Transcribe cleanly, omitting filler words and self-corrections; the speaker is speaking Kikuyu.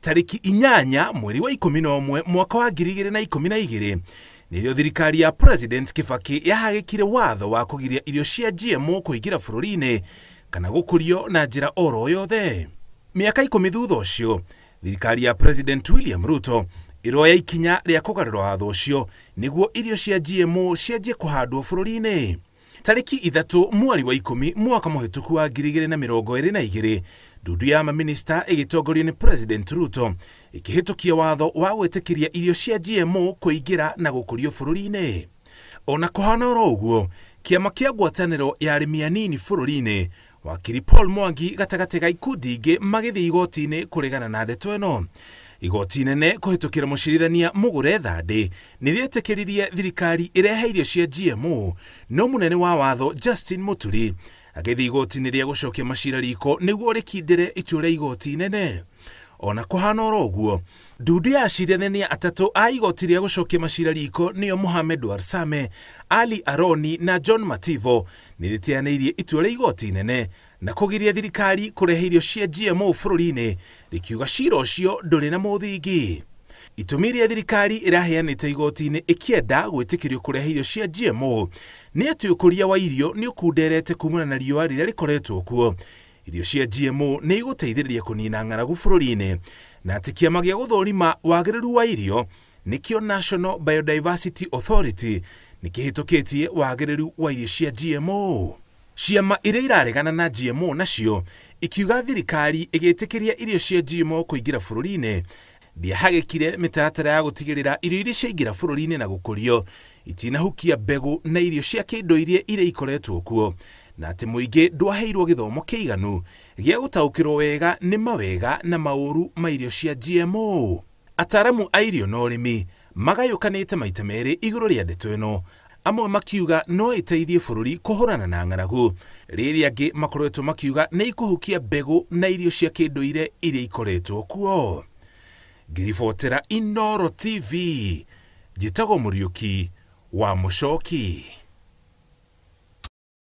Tarĩki 8 mweri wa 11 mwaka wa 2012 nĩrĩo thirikari ya President Kibaki yahagĩkire watho wa kũgiria irio cia GMO kũingĩra bũrũri-inĩ kana gũkũrio na njĩra oro yothe. Mĩaka 10 thutha ũcio, thirikari ya President William Ruto ĩroya ikinya rĩa kũgarũra watho ũcio nĩguo irio cia GMO cianjie kũhandwo bũrũri-inĩ. Tarĩki 3 mweri wa 10 mwaka mũhĩtũku wa 2022, ndundu ya maminista ĩgĩtongorio nĩ President Ruto ĩkĩhĩtũkia watho wa gwĩtĩkĩria irio cia GMO kũingĩra na gũkũrio bũrũri-inĩ. Ona kũhana oro ũguo, kĩama kĩa ngwatanĩro ya arĩmi anini bũrũri-inĩ, wakiri Paul Mwangi gatagatĩ ga ikundi ingĩ magĩthiĩ igoti-inĩ kũregana na ndeto ĩno. Igoti inene kũhĩtũkĩra mũcirithania Mugure Thande nĩrĩetĩkĩririe thirikari ĩrehe irio cia GMO, no mũnene wa watho Justin Muturi agĩthiĩ igoti-inĩ rĩa gũcokia macira riko nĩguo rĩkindĩre itua rĩa igoti inene. Ona kũhana oro ũguo, ndundu ya acirithania atatũ a igoti rĩa gũcokia macira riko nĩo Mohamed Warsame, Ali Aroni na John Mativo nĩrĩteanĩirie itua rĩa igoti inene na kũgiria thirikari kũrehe irio cia GMO bũrũri-inĩ, rĩkiuga cira ũcio ndũrĩ na mũthingi. Itũmi iria thirikari ĩraheanĩte igoti-inĩ ĩkĩenda gwĩtĩkĩrio kũrehe irio cia GMO nĩ atĩ ũkũria wa irio nĩ ũkunderete kumana na riũa rĩrĩa rĩkoretwo kuo. Irio cia GMO nĩ igũteithĩrĩria kũnina ng'aragu bũrũri-inĩ, na atĩ kĩama gĩa gũthũrima wagĩrĩru wa irio nĩkĩo National Biodiversity Authority nĩkĩhĩtũkĩtie wagĩrĩru wa irio cia GMO. Ciama iria iraregana na GMO nacio ikiuga thirikari ĩgĩtĩkĩria irio cia GMO kũingĩra bũrũri-inĩ ndĩahagĩkire mĩtaratara ya gũtigĩrĩra irio iria ciaingĩra bũrũri-inĩ na gũkũrio itinahukia mbegũ na irio cia kĩndũire iria ikoretwo kuo, na atĩ mũingĩ ndwaheirwo gĩthomo kĩiganu gĩa gũtaũkĩrwo wega nĩ mawega na maũru ma irio cia GMO. Ataaramu a irio na ũrĩmi magayũkanĩte maita merĩ igũrũ rĩa ndeto ĩno, amwe makiuga no ĩteithie bũrũri kũhũrana na ng'aragu, rĩrĩa angĩ makoretwo makiuga nĩ ikũhukia mbegũ na irio cia kĩndũire iria ikoretwo kuo. Ngĩribotera Inooro TV, njĩtagwo Mũriũki wa Mũcoki.